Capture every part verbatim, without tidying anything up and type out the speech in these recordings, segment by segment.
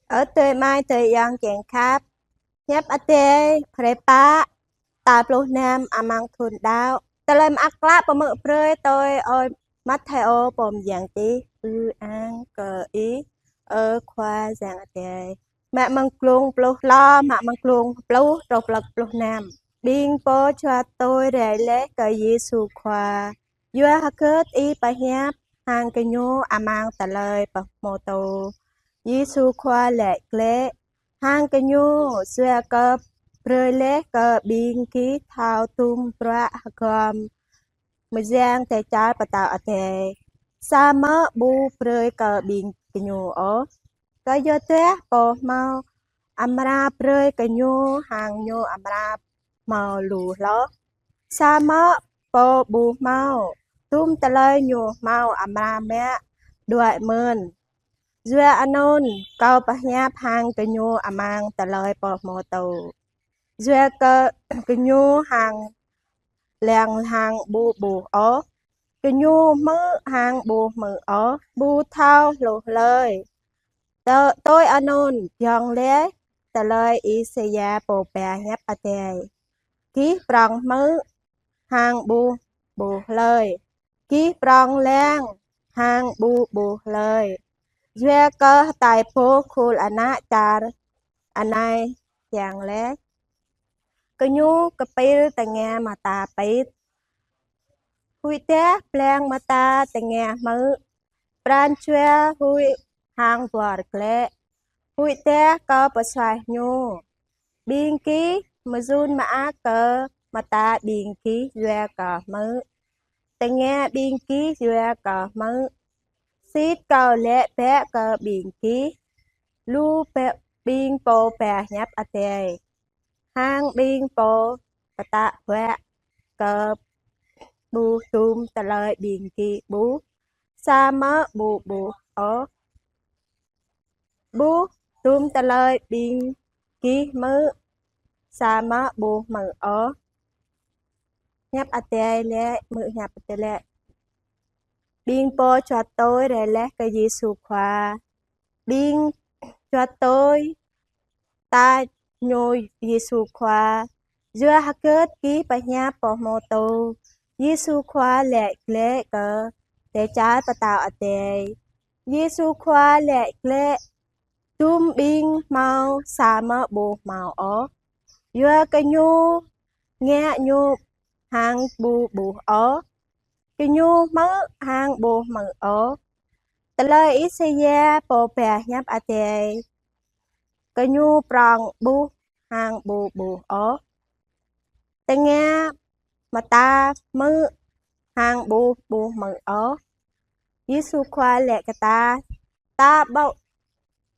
Ơ adơi amai adơi ayŏng kiăng khăp. Hiăp Adai hrơi pă, tal pluh năm amăng thun đăo. Tơlơi mơak klă pơmơ̆ brơi tui ơi Matthêô pô mơyang čih. Ư-ang kơ Ih, ơ Khua Yang Adai. Mă mơ̆ng glông pluh klâo, mă mơ̆ng glông pluh truh pluh năm. Ƀing pô čuăt tui rai laih kơ Yêsu Khua: Yua hơgĕt Ih pơhiăp hăng gơñu amăng tơlơi pơhmutu? Yêsu Khua laĭ glaĭ hăng gơñu: Yua kơ brơi laih kơ ƀing gih thâo tum bruă hơgŏm mơyang dêh čar Pơtao Adai, samơ̆ ƀu brơi kơ ƀing gơñu ôh. Kơyua dah pô hmâo amra brơi kơ ñu hăng ñu amra hmâo lu hloh. Samơ̆ pô ƀu hmâo, tum tơlơi ñu hmâo amra mă đuaĭ mơ̆n. Yua anŭn Kâo pơhiăp hăng gơñu amăng tơlơi pơhmutu. Yua kơ gơñu hăng lăng hăng ƀu ƀuh ôh, gơñu hmư̆ hăng ƀu hmư̆ ôh, ƀu thâo hluh hlơi. Tơ-, tui anŭn giŏng laih tơlơi Isaia pô pơhiăp Adai: Gih prŏng hmư̆ hăng ƀu ƀuh hlơi, gih prŏng lăng hăng ƀu ƀuh hlơi. Yua kơ hơtai boh khul ană čar anai kiăng laih. Gơñu kơpĭl tơngia mơta pĭt, huĭ dah blang mơta tơngia hmư̆, pran jua huĭ hăng wơr glaĭ, huĭ dah Kâo pơsuaih ñu. Ƀing gih mơyŭn mơak kơ mơta ƀing gih yua kơ hmư̆, tơngia ƀing gih yua kơ hmư̆. Sĭt Kâo laĭ bĕ kơ ƀing gih, lu bĕ ƀing pô pơhiăp Adai hăng ƀing pô pơtă bruă kơ ƀuh tum tơlơi ƀing gih ƀuh, samơ̆ ƀu ƀuh ôh, ƀuh tum tơlơi ƀing gih hmư̆, samơ̆ ƀu hmư̆ ôh. Hiăp Adai laĭ, mơ̆ng hiăp Adai laĭ. Ƀing pô čuăt tui rai laih kơ Yêsu Khua. Ƀing čuăt tui ta ñu Yêsu Khua: Yua hơgĕt gih pơhiăp pơhmutu? Yêsu Khua laĭ glaĭ kơ dêh čar Pơtao Adai. Yêsu Khua laĭ glaĭ: Tum ƀing hmâo samơ̆ ƀu hmâo ôh, yua kơ gơñu ngă ñu hăng ƀu ƀuh ôh, gơñu hmư̆ hăng ƀu hmư̆ ôh. Tơlơi Isaia pô pơhiăp Adai: Gơñu prŏng ƀuh hăng ƀu ƀuh ôh, tơngia mơta hmư̆ hăng ƀu ƀuh hmư̆ ôh. Yêsu Khua laĭ kơ ta, ta ƀu,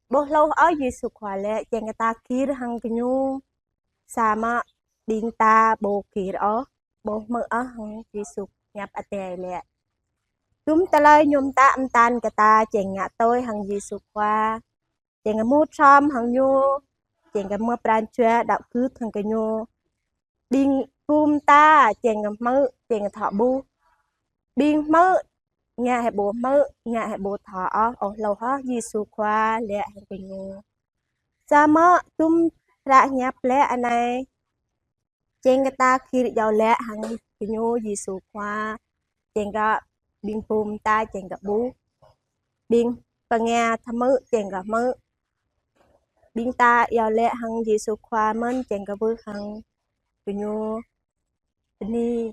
ƀu hluh ôh Yêsu Khua laĭ, čang kơ ta gir hăng gơñu, samơ̆ ƀing ta ƀu gir ôh, ƀu hmư̆ ôh hăng Yêsu, hiăp Adai laĭ. Tum tơlơi ñu pơtă pơtăn kơ ta čang ngă tui hăng Yêsu Khua. Čang kơ mŭt hrŏm hăng ñu, čang kơ mŭt pran jua đăo gưt hăng gơñu. Ƀing bum ta čang kơ hmư̆, čang kơ thâo ƀuh. Ƀing hmư̆ ngă hĭ ƀu hmư̆, ngă hĭ ƀu thâo ôh, ôh hluh ôh Yêsu Khua laĭ hăng gơñu. Samơ̆ tum hră hiăp laĭ anai, čang kơ ta gir iâu laĭ hăng gơñu Yêsu Khua, čang kơ ƀing bum ta čang kơ ƀuh, ƀing pơngia ta hmư̆ čang kơ hmư̆, ƀing ta iâu laĭ hăng Yêsu Khua mơ̆n čang kơ wơ̆t hăng gơñu bơni.